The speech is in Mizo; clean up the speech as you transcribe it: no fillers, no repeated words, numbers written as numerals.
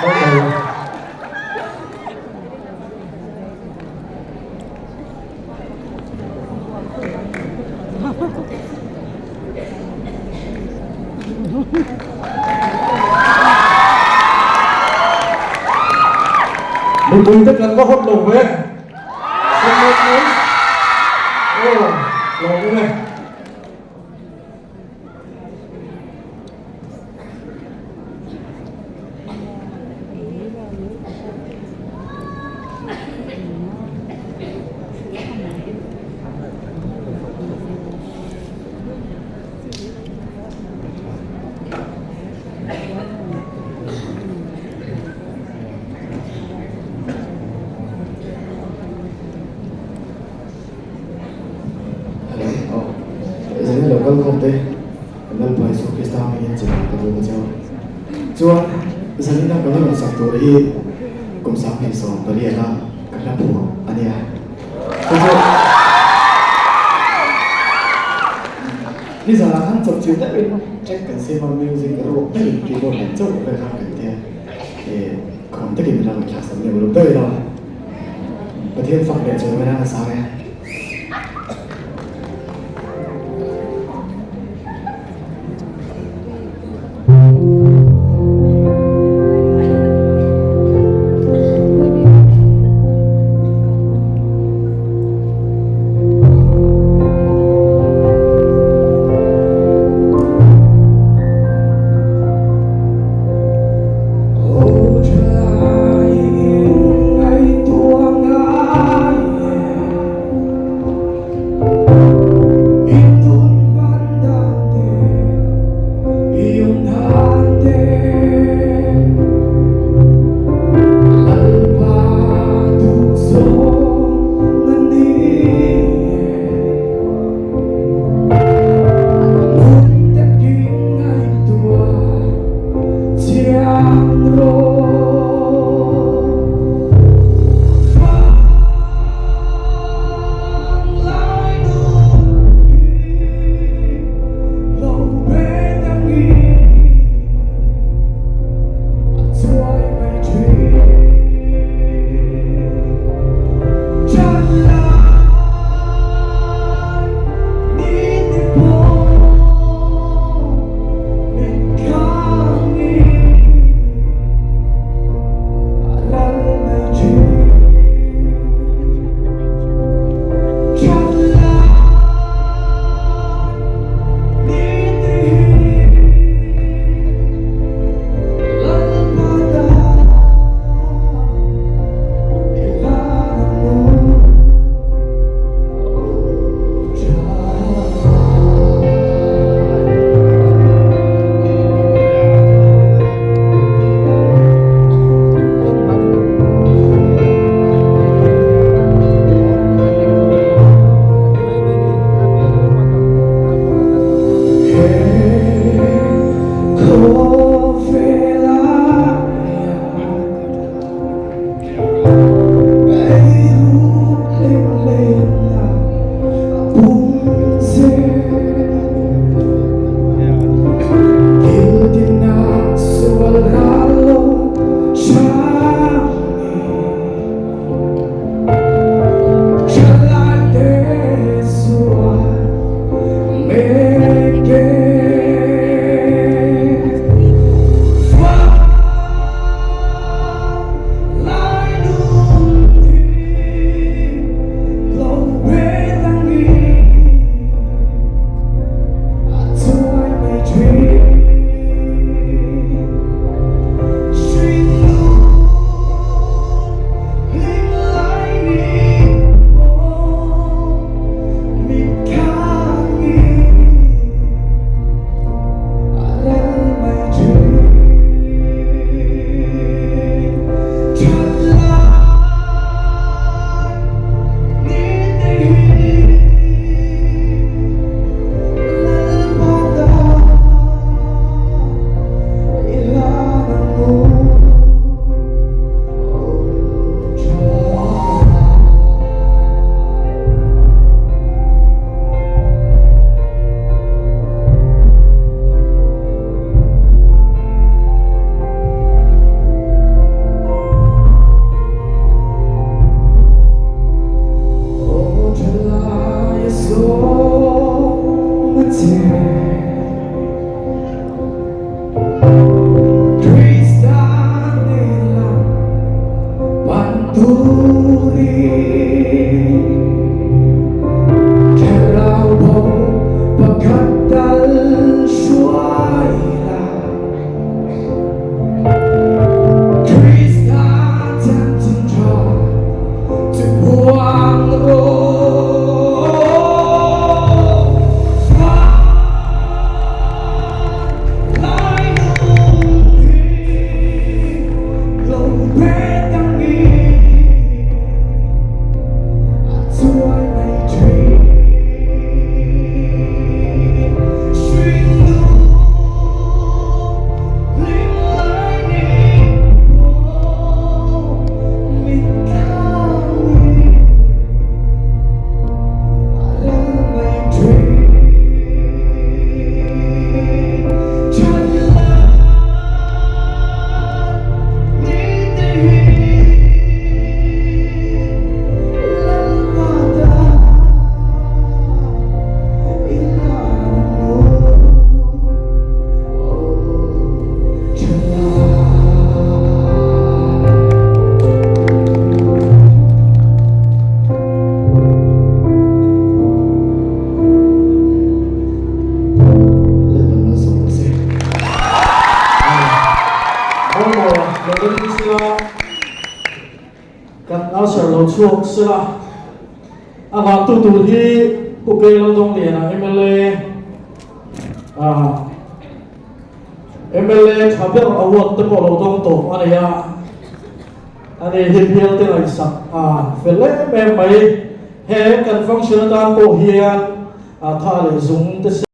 Bye. Mipui te kan va hawt lo ve. Aw, lawm e. Zan lo kal khawm te kan Lalpa Isua Krista hmangin che ka bawk a cheu. Chuan zanina ka la rawn sak tur hi kum 28 a ka hla phuah a nia. Chu chu nizanah khan chawpchilh deuhin track kan siam a, music ruak deuhin keyboard nen chauh vel khan kan tia. Khawm takin min la ngaihthlak sak leh uluk deuh ilo. Pathian fak leh chawi mai nan a sang e. Rawngbawl lo ding sela, kan usher lo chhuak sela, a vantu tur hi Pu Kei Laldawng Liana mla ah mla tha ber award te pawh lo dawng tawh a nei a, ani hi bial te ngaihsak a fel em em mai. He kan function atan pawh hian tha leh zung te.